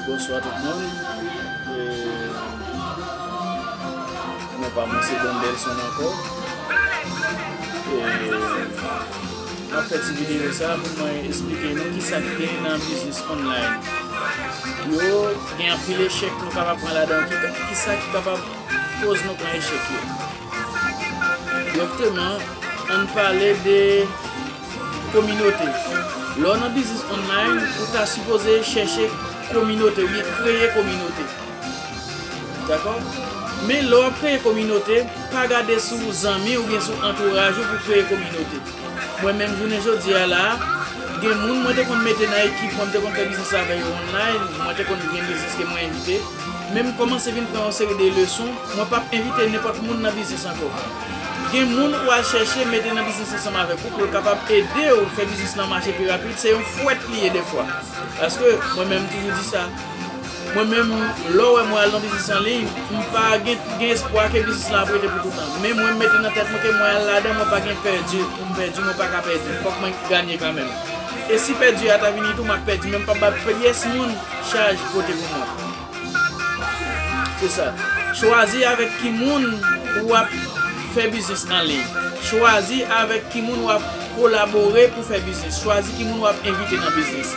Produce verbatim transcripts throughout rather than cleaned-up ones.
Bonswa tout moun. E, non pa mwen se Don Delson ankò. E, m ap fè ti videyo sa pou mwen esplike nou kisa ki gen nan biznis online yo. Gen anpil echèk nou kapab pran ladan, ki, kisa ki kapab koz nou pran echèk yo. Direkteman, ann pale de kominote. Lè w nan biznis online, ou ta sipoze chèche kominote oubyen kreye kominote. Dakò? Men lè w ap kreye kominote, pa gade sou zanmi oubyen sou antouraj ou pou kreye kominote. Mwen menm jounen jodi a la, gen moun mwen te konn mete nan ekip mwen, m te konn fè biznis avè yo online, mwen te konn gen biznis ke mwen envite. Men m kòmanse vin pran yon seri de leson, mwen p ap envite nenpòt moun nan biznis ankò. Gen moun ou al chèche mete nan biznis ansanm avèk ou pou l kapab ede w fè biznis lan mache pi rapid, se yon fwèt li ye defwa. Paske mwen menm m toujou di sa, mwen menm lè w wè mwen al nan biznis an liy, m pa gen, gen espwa ke biznis lan ap rete pou toutan. Men mwen m mete nan tèt mwen ke mwen al ladan, mwen pa gen pèdi, pou m pèdi, mwen pa ka pèdi, fòk mwen ganye kanmenm. E si pèdi a ta vini tou, m ap pèdi, men m p ap ba pyès moun chaj pote pou mwen. Se sa. Chwazi avèk ki moun w ap fè biznis an liy. Chwazi avèk ki moun w ap kolabore pou fè biznis. Chwazi ki moun w ap envite nan biznis.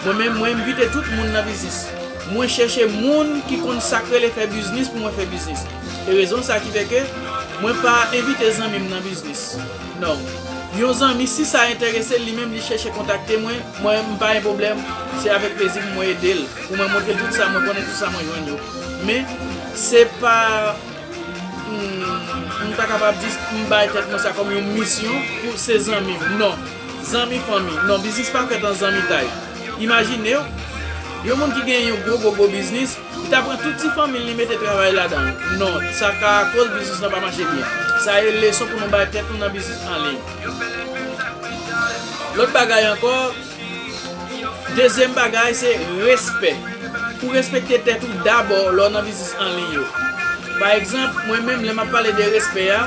Mwen menm, mwen envite tout moun nan biznis. Mwen chèche moun ki konn sa k rele fè biznis pou mwen fè biznis. E rezon sa ki fè ke mwen pa envite zanmi m nan biznis. Non. Yon zanmi, si sa enterese l, li menm li chèche kontakte mwen, mwen m pa gen pwoblèm, se avèk plezi pou mwen ede l, pou mwen montre tout sa mwen konnen, tout sa mwen jwenn yo. Men, se pa, hmm, m ta kapab di m bay tèt mwen sa kòm yon misyon pou se zanmi m. Non. Zanmi fanmi. Non, biznis pa fèt an zanmitay. Imajine w, yon moun ki gen yon gwo, gwo, gwo biznis, li ta pran tout ti fanmi l, li mete travay ladan l. Non, sa ka koz biznis lan pa mache byen. Sa e leson pou nou bay tèt nou nan biznis an liy. Lòt bagay ankò, dezyèm bagay se respè. Ou respekte tèt ou dabò lè w nan biznis an liy yo. Pa egzanp, mwen menm lè m ap pale de respè a,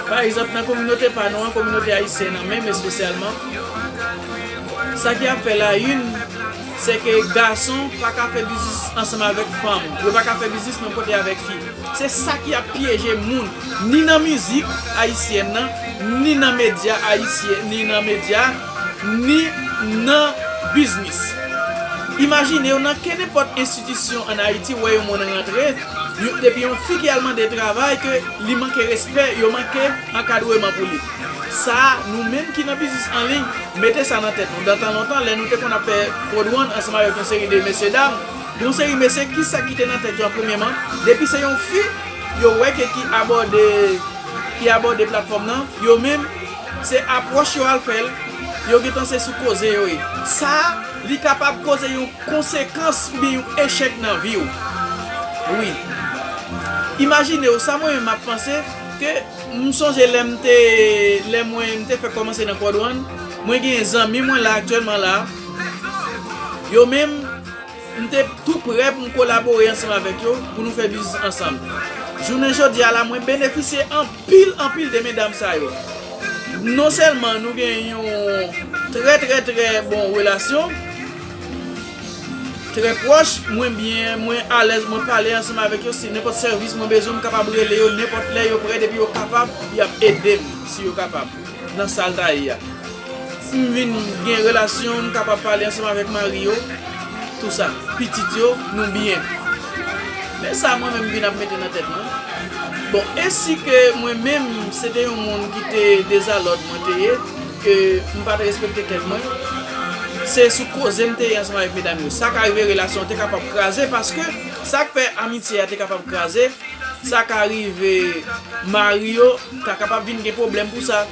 pa egzanp nan kominote pa nou an, kominote ayisyèn an menm espesyalman, sa ki ap fè la youn, se ke gason pa ka fè biznis ansanm avèk fanm. Yo pa ka fè biznis menm kote avèk fi. Se sa ki ap pyeje moun, ni nan mizik ayisyèn nan, ni nan medya ayisyen, ni nan medya, ni nan biznis. Imajine w nan kenenpòt enstitisyon ann Ayiti, w wè yon moun rantre, yo, depi yon fi ki al mande travay, ke li manke respè, yo manke ankadreman pou li. Sa, nou menm ki nan biznis an liy, mete sa nan tèt nou. Dan tan lontan, lè nou te konn ap fè crowdfund ansanm avèk yon seri de mesyedam, yon seri mesye, ki sa ki te nan tèt yo an premyèman? Depi se yon fi, yo wè ke ki abòde, ki abòde platfòm nan, yo menm, se apwòch yo al fè l, yo gentan se sou koze yo ye. Sa, li kapab koze yon konsekans oubyen yon echèk nan vi w. Wi. Imajine w, sa mwen menm m ap panse, ke m sonje lè m te, lè mwen, m te fèk kòmanse nan crowdfund, mwen gen zanmi mwen la aktyèlman la, yo menm, m te tou prè pou m kolabore ansanm avèk yo, pou nou fè biznis ansanm. Jounen jodi a la, mwen benefisye anpil, anpil de medam sa yo. Non sèlman nou gen yon trè, trè, trè bon relasyon, trè pwòch, mwen byen, mwen alèz, mwen pale ansanm avèk yo, si nenpòt sèvis mwen bezwen, m kapab rele yo nenpòt lè, yo prè, depi yo kapab, y ap ede m, si yo kapab, nan sa l ta ye a. M vin gen relasyon, m kapab pale ansanm avèk mari yo, tou sa, pitit yo, nou byen. Men sa mwen menm vin ap mete nan tèt mwen. Bon, e si ke mwen menm, se te yon moun ki te dezalòd mwen te ye, ke m pa t respekte tèt mwen, se sou koze m te ye ansanm avèk medam yo. Sa ka rive relasyon an te kapab kraze, paske sa k fè amitye a te kapab kraze, sa ka rive mari yo ta kapab vin gen pwoblèm pou sa.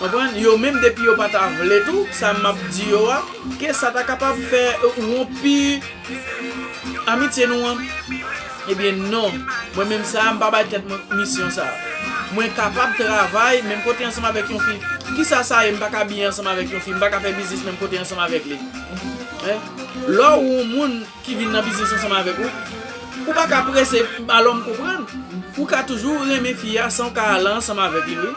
Konprann? Yo menm depi yo pa ta vle tou, sa m ap di yo a, ke sa ta kapab fè wonpi amitye nou an. Ebyen non, mwen menm sa, m pa bay tèt mwen misyon sa. Mwen kapab travay menm kote ansanm avèk yon fi. Kisa sa ye, m pa ka byen ansanm avèk yon fi, m pa ka fè biznis menm kote ansanm avèk li? Hein? Lè w yon moun ki vin nan biznis ansanm avèk ou, ou pa ka prese, alò m konprann. Ou ka toujou renmen fi a san w ka al ansanm avèk li, wi.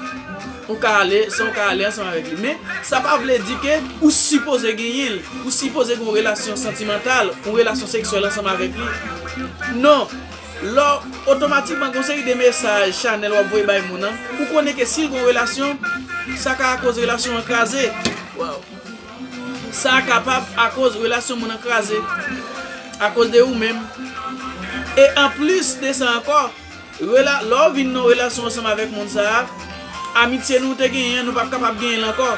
Ou ka ale, san ou ka ale ansanm avèk li. Men, sa pa vle di ke ou sipoze genyen l. Ou sipoze gen yon relasyon santimantal, yon relasyon seksyèl ansanm avèk li. Non. Lò, otomatikman, gen yon seri de mesaj chanèl w ap voye bay moun nan, ou konnen ke si l gen yon relasyon, sa ka akoz relasyon an kraze. Sa kapab akoz relasyon moun nan kraze. Akoz de ou menm. E anplis de sa ankò, rela, lè w vin nan relasyon ansanm avèk moun sa a, amitye nou te genyen an, nou p ap kapab genyen l ankò.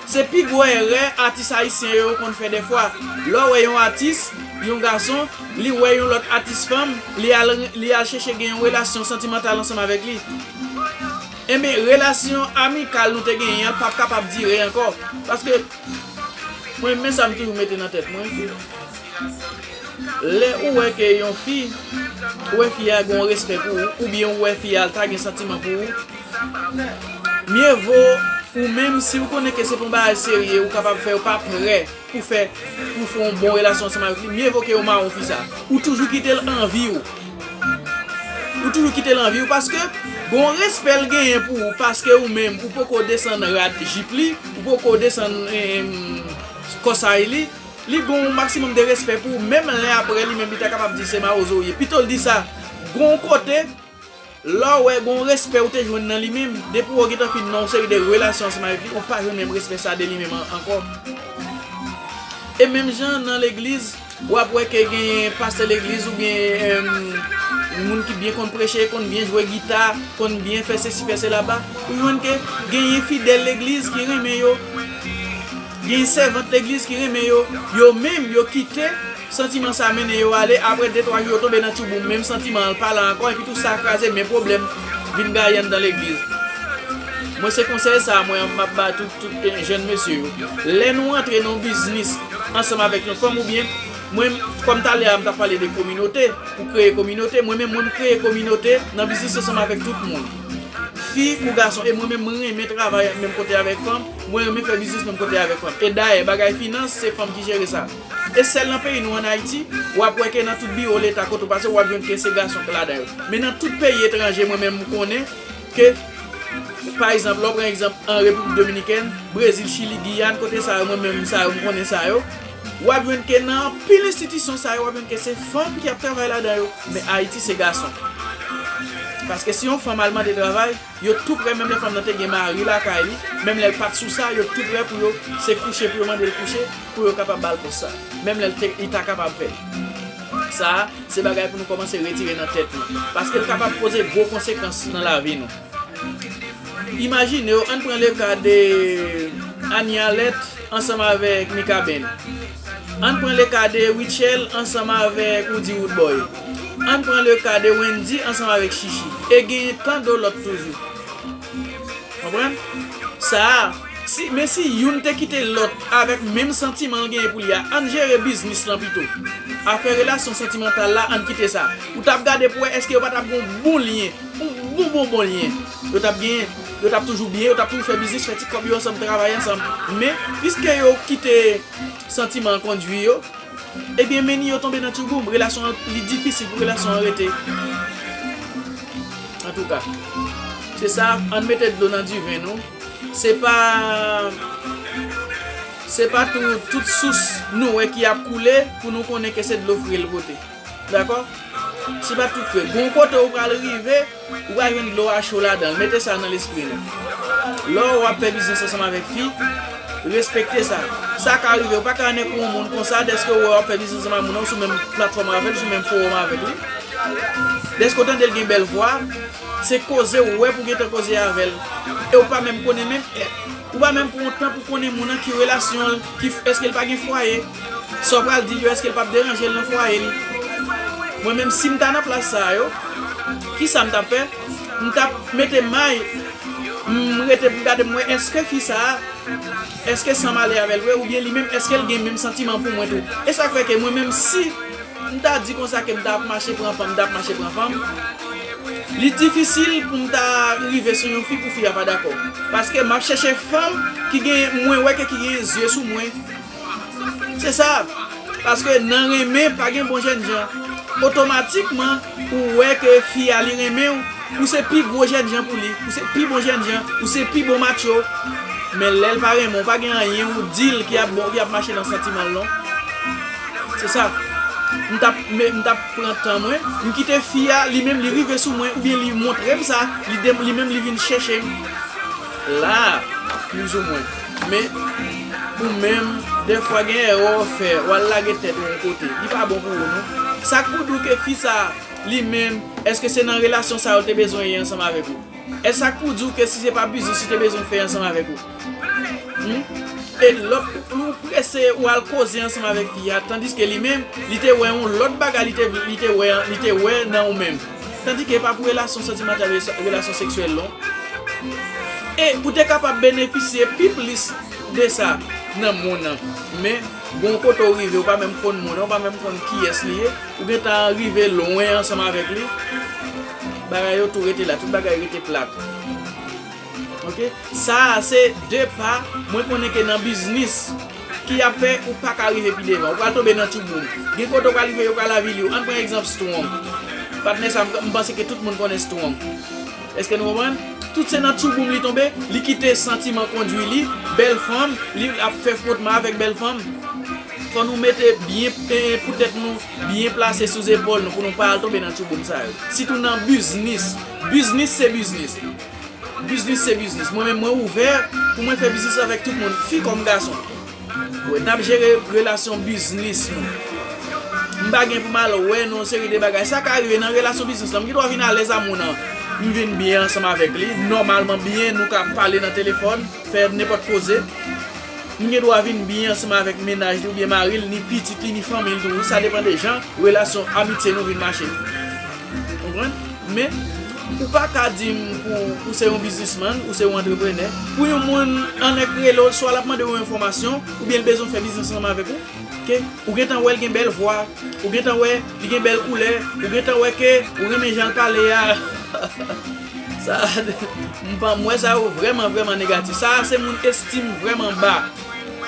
Se pi gwo erè atis ayisyen yo konn fè dèfwa. Lè w wè yon atis, yon gason, li wè yon lòt atis fanm, li al, li al chèche gen yon relasyon santimantal ansanm avèk li. Enben, relasyon amikal nou te genyen an p ap kapab dire ankò. Paske, mwen, men sa m toujou mete nan tèt mwen. Lè ou wè ke yon fi, ou wè fi a gen yon respè pou ou, oubyen ou wè fi a ta gen santiman pou ou, mye vo ou menm, si ou konnen ke se pa yon bagay serye ou kapab fè, ou pa prè pou fè, pou fè yon bon relasyon ansanm avèk li, mye vo ke ou mawon fi sa. Ou toujou kite l anvi ou. Ou toujou kite l anvi ou paske gen yon respè l genyen pou ou, paske ou menm, ou poko desann rad jip li, ou poko desann, em, kòsay li, li gen yon maksimòm de respè pou ou, menm lè apre li menm li ta kapab di se mawozo ou ye. Pito l di sa, gen yon kote, lè w wè gen yon respè ou te jwenn nan li menm, depi w gentan fin nan yon seri de relasyon ansanm avèk li, ou pa jwenn menm respè sa de li menm an-, ankò. E menm jan nan legliz, w ap wè ke gen pastè legliz oubyen, em, moun ki byen konn preche, konn byen jwe gita, konn byen fè sesi, fè sela ba. Ou jwenn ke genyen fidèl legliz ki renmen yo, gen sèvant legliz ki renmen yo, yo menm yo kite santiman sa mennen yo ale, apre de twa jou yo tonbe nan tchouboum, menm santiman an pa la ankò, epi tou sa kraze, men pwoblèm vin gaye anndan legliz. Mwen se konsèy sa a mwen m ap ba tout, tout, eh, jèn mesye yo. Lè nou antre nan yon biznis ansanm avèk yon fanm oubyen, mwen, kòm talè a m t ap pale de kominote, pou kreye kominote, mwen menm mwen m kreye kominote nan biznis ansanm avèk tout moun. Fi kou gason, e mwen menm mwen renmen travay menm kote avèk fanm, mwen renmen fè biznis menm kote avèk fanm. E dayè, bagay finans, se fanm ki jere sa. E sèl nan peyi nou ann Ayiti, w ap wè ke nan tout biwo leta kote w pase, w ap jwenn ke se gason k ladan yo. Men nan tout peyi etranje, mwen menm m konnen ke, pa egzanp, lè w pran egzanp an Repiblik Dominikèn, Brezil, Chili, Giyàn, kote sa yo, mwen menm sa yo, m konnen sa yo. W ap jwenn ke nan anpil enstitisyon sa yo, w ap jwenn ke se fanm ki ap travay ladan yo. Men Ayiti se gason. Paske si yon fanm al mande travay, yo tou prè, menm lè fanm nan te gen mari lakay li, menm lè l pa t sou sa, yo tou prè pou yo, se kouche pou yo mande l kouche, pou yo kapab ba l pòs sa. Menm lè l te, li ta kapab fè l. Sa a, se bagay pou nou kòmanse retire nan tèt nou. Paske l kapab poze gwo konsekans nan lavi nou. Imajine w, ann pran le ka de Anie Alerte ansanm avèk Mikaben. Ann pran le ka de Rutshelle ansanm avèk Roody Roodboy. Ann pran le ka de Wendy ansanm avèk Chichi. E genyen tan de lòt toujou. Konprann? Sa a, si, men si youn te kite lòt avèk menm santiman l genyen pou li a, ann jere biznis lan pito. Afè relasyon santimantal la, ann kite sa. Ou t ap gade pou wè èske yo pa t ap gen yon bon lyen, yon bon, bon, bon lyen. Yo t ap genyen, yo t ap toujou byen, yo t ap toujou fè biznis, fè ti kòb yo ansanm, travay ansanm. Men, piske yo kite santiman an kondui yo, ebyen, men yo tonbe nan tchouboum. Relasyon an, li difisil pou relasyon an rete. Antouka, se sa, ann mete dlo nan diven nou. Se pa, se pa tou, tout sous nou wè ki ap koule pou nou konnen ke se dlo fre l pote. Dakò? Se pa tout fre. Gon kote ou pral rive, ou pral jwenn dlo a cho ladan l. Mete sa nan lespri nou. Lè w ap fè biznis ansanm avèk fi, respekte sa. Sa ka rive, ou pa ka nèk yon moun konsa, dèske w wè w ap fè biznis ansanm ak moun nan, ou sou menm platfòm avè l, ou sou menm fowòm avèk li. Dèske w tande l gen bèl vwa, se koze w wè pou gentan koze avè l. E w pa menm konnen menm, e, ou pa menm pran tan pou konnen moun nan ki relasyon l, ki, èske l pa gen fwaye. Sa w pral di l yo, èske l p ap deranje l nan fwaye li? Mwen menm, si m ta nan plas sa yo, kisa m t ap fè? M t ap mete may, m rete pou gade m wè èske fi sa a, èske san m ale avè l vre, oubyen li menm, èske l gen menm santiman pou mwen tou. E sa k fè ke mwen menm, si m ta di konsa ke m t ap mache pran fanm, m t ap mache pran fanm, li difisil pou m ta rive sou yon fi pou fi a pa dakò. Paske m ap chèche fanm ki gen, mwen wè ke ki gen zye sou mwen. Se sa. Paske nan renmen, pa gen bon jènjan. Otomatikman, ou wè ke fi a li renmen w, Ou se pi gwo jènjan pou li, ou se pi bon jènjan, ou se pi bon matcho. Men lè l pa renmen w, pa gen anyen ou di l ki ap bon, ki ap mache nan santiman l non. Se sa. M t ap, me, m t ap pran tan mwen, m kite fi a, li menm li rive sou mwen, oubyen li montre m sa, li, de, li menm li vin chèche m. La, plizoumwen. Men, ou menm, dèfwa gen erè w fè, w al lage tèt ou yon kote. Li pa bon pou ou non. Sa k pou di w ke fi sa, li menm, èske se nan relasyon sa yo te bezwen ye ansanm avèk ou? Èske sa k pou di w ke si se pa biznis li te bezwen fè ansanm avèk ou? Hmm? E lòt, ou prese, ou al koze ansanm avèk fi a, tandiske li menm, li te wè yon lòt bagay, li te, li te wè, li te wè nan ou menm. Tandike e pa pou relasyon santimantal, relasyon seksyèl non. E ou te kapab benefisye pi plis de sa nan moun nan. Men, gon kote w rive, ou pa menm konn moun nan, ou pa menm konn kiyès li ye, ou gentan rive lwen ansanm avèk li. Bagay yo tou rete la, tout bagay rete plat. Ok? Sa a se de pa, mwen konnen ke nan biznis, ki ap fè ou pa ka rive pi devan. Ou pral tonbe nan tchouboum. Gen kote ou pral rive, yo pral avili w. Ann pran egzanp Strong. Patnè sa, m, m panse ke tout moun konnen Strong. Èske nou konprann? Tout se nan tchouboum li tonbe, li kite santiman kondwi li, bèl fanm, li ap fè fwotman avèk bèl fanm. Fò nou mete byen, eh, pou tèt nou byen plase sou zepòl nou pou nou pa al tonbe nan tchouboum sa yo. Sitou nan biznis. Biznis se biznis. Biznis se biznis. Mwen menm mwen ouvè pou mwen fè biznis avèk tout moun, fi kòm gason. Wi, n ap jere relasyon biznis nou. M pa gen pou m al wè nan yon seri de bagay. Sa ka rive nan relasyon biznis lan. M gen dwa vin alèz a moun nan. M vin byen ansanm avèk li. Nòmalman byen, nou ka pale nan telefòn, fè nenpòt koze. M gen dwa vin byen ansanm avèk mennaj li oubyen mari l, ni pitit li, ni fanmi l tou. Sa depann de jan relasyon amitye nou vin mache. Konprann? Men, ou pa ka di m pou ou se yon biznismann, ou se yon antreprenè. Pou yon moun anlè k rele w, swa l ap mande w yon enfòmasyon, oubyen l bezwen fè biznis ansanm avèk ou. Ok? Ou gentan wè l gen bèl vwa, ou gentan wè li gen bèl koulè, ou gentan wè ke ou renmen jan l pale a. Sa, m pa, m wè sa yo vrèman, vrèman negatif. Sa a se moun estim vrèman ba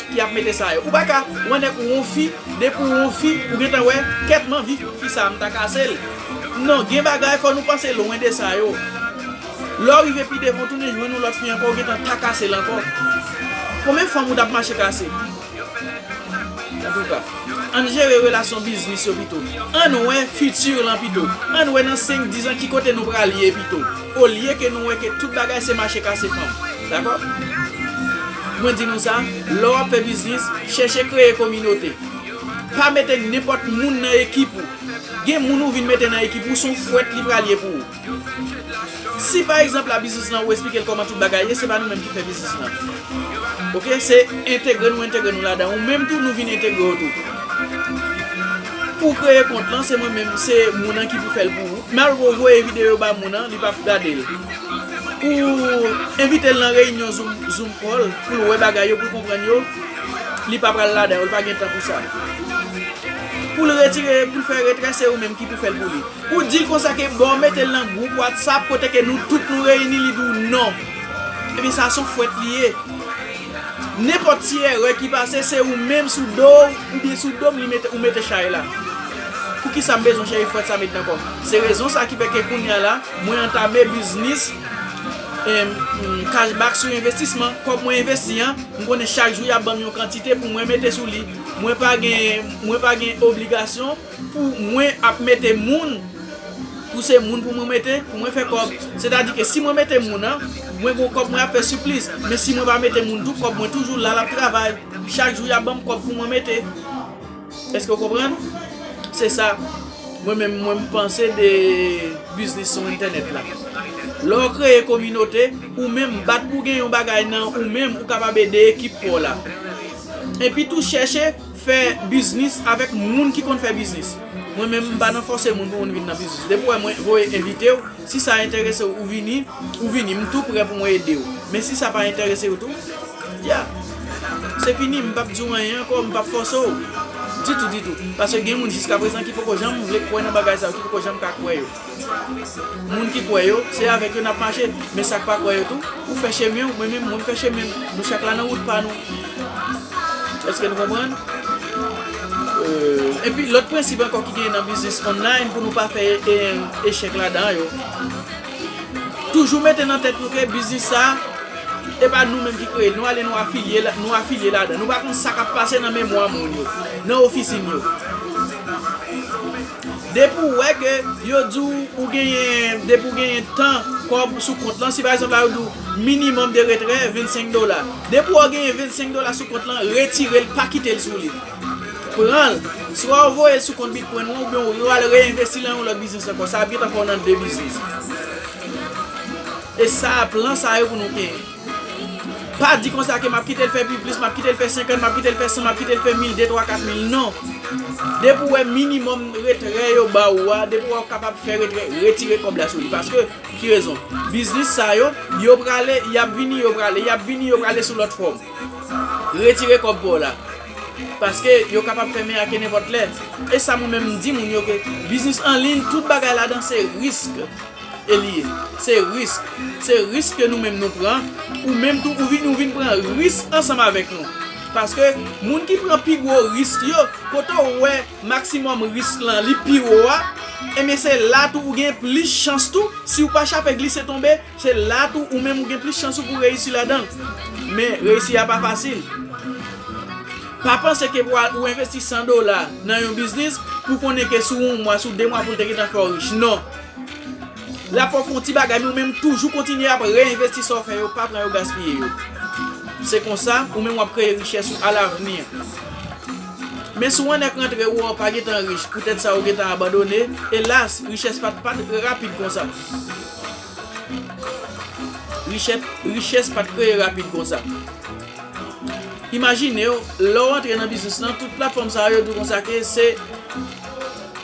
ki ap mete sa yo. Ou pa ka, ou wè nèg ou yon fi, depi ou yon fi, ou gentan wè, kèt m anvi fi sa a, m ta kase l. Non, gen bagay, fò nou panse lwen de sa yo. Lè w rive pi devan, w tounen jwenn yon lòt fi ankò, ou gentan ta kase l ankò. Konbyen fanm ou t ap mache kase? Antouka, ann jere relasyon biznis yo pito. Ann wè fiti lan pito. Ann wè nan senk, diz an ki kote nou pral ye pito. Olye ke nou wè ke tout bagay se mache kase fanm. Dakò? Mwen di nou sa, lè w ap fè biznis, chèche kreye kominote. Pa mete nenpòt moun nan ekip ou. Gen moun ou vin mete nan ekip ou, se yon fwèt li pral ye pou ou. Si pa egzanp la biznis lan ou esplike l kòman tout bagay ye, se pa nou menm ki fè biznis lan. Ok, se entegre nou entegre nou ladan. Ou menm tou nou vin entegre w tou. Pou w kreye kont lan, se mwen menm, se moun nan ki pou fè l pou ou. Malgre w voye videyo ba moun nan, li p ap gade l. Ou envite l nan reyinyon Zoom, Zoom call, pou l wè bagay yo, pou l konprann yo, li pa pral ladan yo, li pa gen tan pou sa. Pou l retire, pou l fè retrè, se ou menm ki pou fè l pou li. Ou di l konsa ke bon, mete l nan gwoup WhatsApp kote ke nou tout nou reyini, li di w non. Ebyen sa se yon fwèt li ye. Nenpòt ti erè ki pase, se ou menm sou do w, oubyen sou do m li mete, ou mete chay la. Poukisa m bezwen chèche fwèt sa met nan kò m? Se rezon sa ki fè ke kounye a la, mwen antame biznis, em, cashback sou envestisman. Kòb mwen envesti an, m konnen chak jou y ap ban m yon kantite pou mwen mete sou li. Mwen pa gen, mwen pa gen obligasyon pou mwen ap mete moun, pou se moun pou mwen mete, pou mwen fè kòb. Sètadi ke si mwen mete moun an, mwen gon kòb mwen ap fè siplis. Men si mwen pa mete moun tou, kòb mwen toujou la, l ap travay. Chak jou y ap ban m kòb pou mwen mete. Èske w konprann? Se sa. Mwen menm, mwen m panse de biznis sou entènèt la. Lè w kreye kominote, ou menm bat pou gen yon bagay nan ou menm, ou kapab ede ekip pa w la. Epi tou chèche fè biznis avèk moun ki konn fè biznis. Mwen menm, m pa nan fòse moun pou moun vin nan biznis. Depi w wè mwen voye envite w, si sa enterese w, ou vini, ou vini, m tou prè pou mwen ede w. Men si sa pa enterese w tou, ya. Se fini, m p ap di w anyen ankò, m p ap fòse w. Ditou, ditou. Paske gen moun jiskaprezan ki poko janm vle kwè nan bagay sa yo, ki poko janm ka kwè yo. Moun ki kwè yo, se avèk yo n ap mache. Men sa k pa kwè yo tou, ou fè chemen w, mwen menm, mwen m fè chemen m. Nou chak la nan wout pa nou. Èske nou konprann? Euh, epi lòt prensip ankò ki genyen nan biznis online pou nou pa fè, eh, echèk ladan yo. Toujou mete nan tèt nou ke biznis sa, e pa nou menm ki kreye l. Nou ale, nou afilye la, nou afilye ladan. Nou pa konn sa k ap pase nan memwa moun yo, nan ofisin yo. Depi w wè ke yo di w ou genyen, depi w genyen tan kòb sou kont lan, si pa egzanp la yo di w minimòm de retrè vennsenk dola. Depi w wè w genyen vennsenk dola sou kont lan, retire l, pa kite l sou li. Pran l. Swa w voye l sou kont Bitcoin ou, oubyen w al reenvesti l nan yon lòt biznis ankò. Sa ap gentan fè w nan de biznis. E sa, plan sa yo pou nou genyen. Pa di konsa ke m ap kite l fè pi plis, m ap kite l fè senkant, m ap kite l fè san, m ap kite l fè mil, de, twa, kat mil. Non. Depi w wè minimòm retrè yo ba ou a, depi w wè w kapab fè retrè, retire kòb la sou li. Paske, ki rezon? Biznis sa yo, yo prale, y ap vini, yo prale, y ap vini, yo prale sou lòt fòm. Retire kòb pa w la. Paske yo kapab fèmen ak nenpòt lè. E sa mwen menm m di moun yo ke biznis an liy, tout bagay ladan se risk. E li ye. Se risk. Se risk ke nou menm nou pran. Ou menm tou, ou vin, ou vin pran risk ansanm avèk nou. Paske moun ki pran pi gwo risk yo, kote w wè maksimòm risk lan, li pi wo a, ebyen se la tou ou gen plis chans tou, si w pa chape glise tonbe, se la tou ou menm ou gen plis chans ou pou reyisi ladan l. Men reyisi a pa fasil. Pa panse ke pou al, ou envesti san dola nan yon biznis, pou konnen ke sou yon mwa, sou de mwa pou l te gentan fè w rich. Non. L ap fè w fè yon ti bagay, men ou menm toujou kontinye ap reenvesti sa w fè yo, pa pran yo gaspiye yo. Se konsa, ou menm w ap kreye richès ou alavni. Men si w annèk rantre ou wè w pa gentan rich, poutèt sa ou gentan abandone, elas, richès pa t, pa t rapid konsa. Richès, richès pa t kreye rapid konsa. Imajine w, lè w antre nan biznis lan, tout platfòm sa yo di w konsa ke se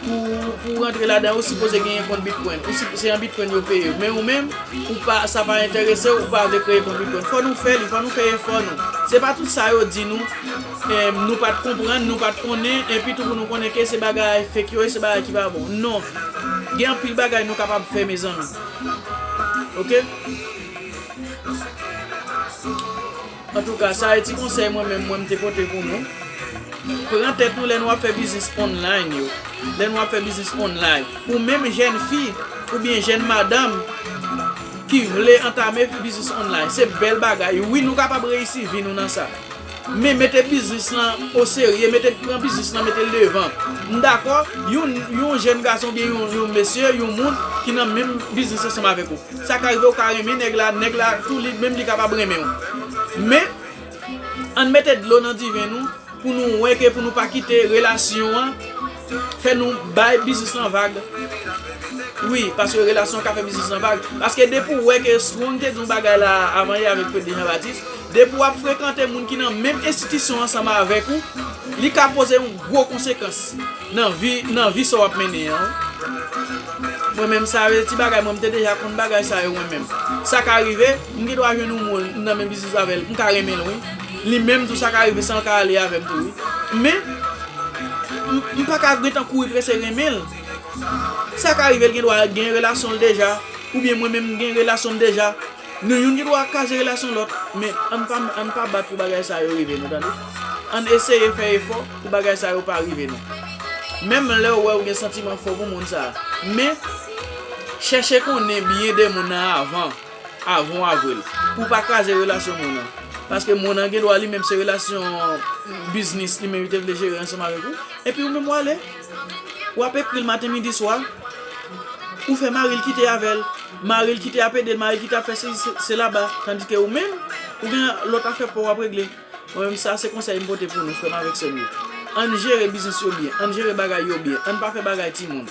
pou, pou w rantre ladan, ou sipoze genyen kont Bitcoin. Ou si, se an Bitcoin yo peye w. Men ou menm, ou pa, sa pa enterese w, ou pa vle kreye kont Bitcoin. Fò nou fè li, fò nou fè efò nou. Se pa tout sa yo di nou, em, nou pa t konprann, nou pa t konnen, epi tou pou nou konnen ke se bagay fake yo ye, se bagay ki pa bon. Non. Gen anpil bagay nou kapab fè, mezanmi. Oke? Antouka, sa e ti konsèy mwen menm, mwen m te pote pou nou. Pran tèt nou lè nou ap fè biznis online yo. Lè nou ap fè biznis online. Ou menm jèn fi, oubyen jèn madanm ki vle antame biznis online. Se bèl bagay. Wi, nou kapab reyisi vi nou nan sa. Men mete biznis lan o serye, mete, pran biznis lan, mete l devan. M dakò, yon, yon jèn gason oubyen yon, yon mesye, yon moun ki nan menm biznis ansanm avèk ou. Sa ka rive ou ka renmen nèg la, nèg la tou li menm li kapab renmen w. Men, ann mete dlo nan diven nou pou nou wè ke pou nou pa kite relasyon an fè nou bay biznis lan vag. Wi, paske relasyon an ka fè biznis lan vag. Paske depi w wè ke Strong te di yon bagay la avan yè avèk Fredly Jean Baptiste, depi w ap frekante moun ki nan menm enstitisyon ansanm avèk ou, li ka poze yon gwo konsekans nan vi, nan vi sa w ap mennen an. Mwen menm sa yo ti bagay, mwen m te deja konn bagay sa yo mwen menm. Sa ka rive, m gen dwa jwenn yon moun nan menm biznis avè l, m ka renmen l wi. Li menm tou sa ka rive san l ka ale avè m tou wi. Men, m, m pa ka gentan kouri prese renmen l. Sa ka rive l gen dwa gen relasyon l deja, oubyen mwen menm m gen relasyon m deja. Nou youn gen dwa kraze relasyon lòt, men ann pa, ann pa bat pou bagay sa yo rive nou, tande? Ann eseye fè efò pou bagay sa yo pa rive nou. Menm lè w wè ou gen santiman fò pou moun sa a, men chèche konnen byen de moun nan avan, avan w avwe l, pou w pa kraze relasyon moun nan. Paske moun nan gen dwa li menm se relasyon biznis li menm li te vle jere ansanm avèk ou, epi ou menm w ale. W ap ekri l maten, midi, swa. Ou fè mari l kite avè l. Mari l kite ap ede l, mari l kite ap fè sesi, se, se laba. Tandike ou menm, ou gen lòt afè pa w ap regle. Mwen menm, sa se konsèy m pote pou nou, frè m avèk sè m yo. Ann jere biznis yo byen, ann jere bagay yo byen, ann pa fè bagay timoun.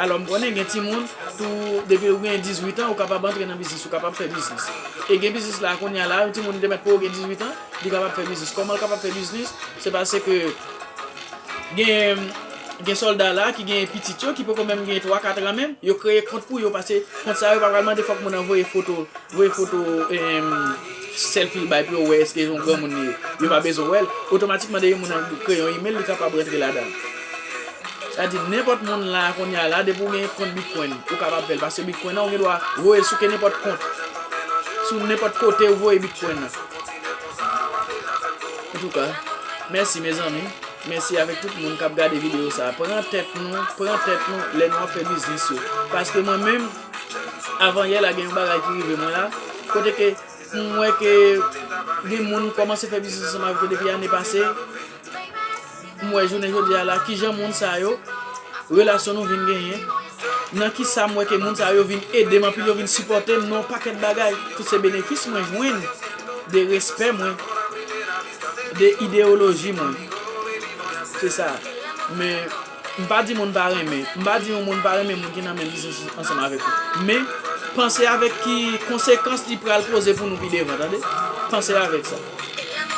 Alò, m konnen gen timoun, tou, depi ou gen dizuit an, ou kapab antre nan biznis, ou kapab fè biznis. E gen biznis la, kounye a la, yon timoun te mèt poko gen dizuit an, li kapab fè biznis. Kòman l kapab fè biznis? Se paske gen, gen sòlda la ki gen pitit yo, ki poko menm gen twa, kat an menm, yo kreye kont pou yo, paske kont sa yo pa pral mande fòk moun nan voye foto, voye foto, em, sèlfi l bay pou yo wè èske se yon granmoun li ye. Yo pa bezwen wè l. Otomatikman, depi moun nan kreye yon imèl, li kapab rantre ladan l. Sa di, nenpòt moun la, kounye a la, depi w gen kont Bitcoin, ou kapab fè l. Paske Bitcoin nan, ou gen dwa voye l sou ke nenpòt kont. Sou nenpòt kote ou voye Bitcoin nan. Antouka, mèsi, mezanmi. Mèsi avèk tout moun k ap gade videyo sa a. Pran tèt nou, pran tèt nou lè nou ap fè biznis yo. Paske mwen menm, Avan yè la gen yon bagay ki rive mwen la, kote ke m wè ke gen moun kòmanse fè biznis ansanm avèk yo depi ane pase. M wè jounen jodi a la, kijan moun sa yo, relasyon nou vin genyen, nan ki sa m wè ke moun sa yo vin ede m anpil, yo vin sipòte m nan yon pakèt bagay. Tout se benefis mwen jwenn de respè mwen, de ideyoloji mwen. Se sa. Men, m pa di moun pa renmen. M pa di yon moun pa renmen moun ki nan menm biznis ansanm avèk ou. Men, panse avèk ki konsekans li pral koze pou nou pi devan, tande? Panse avèk sa.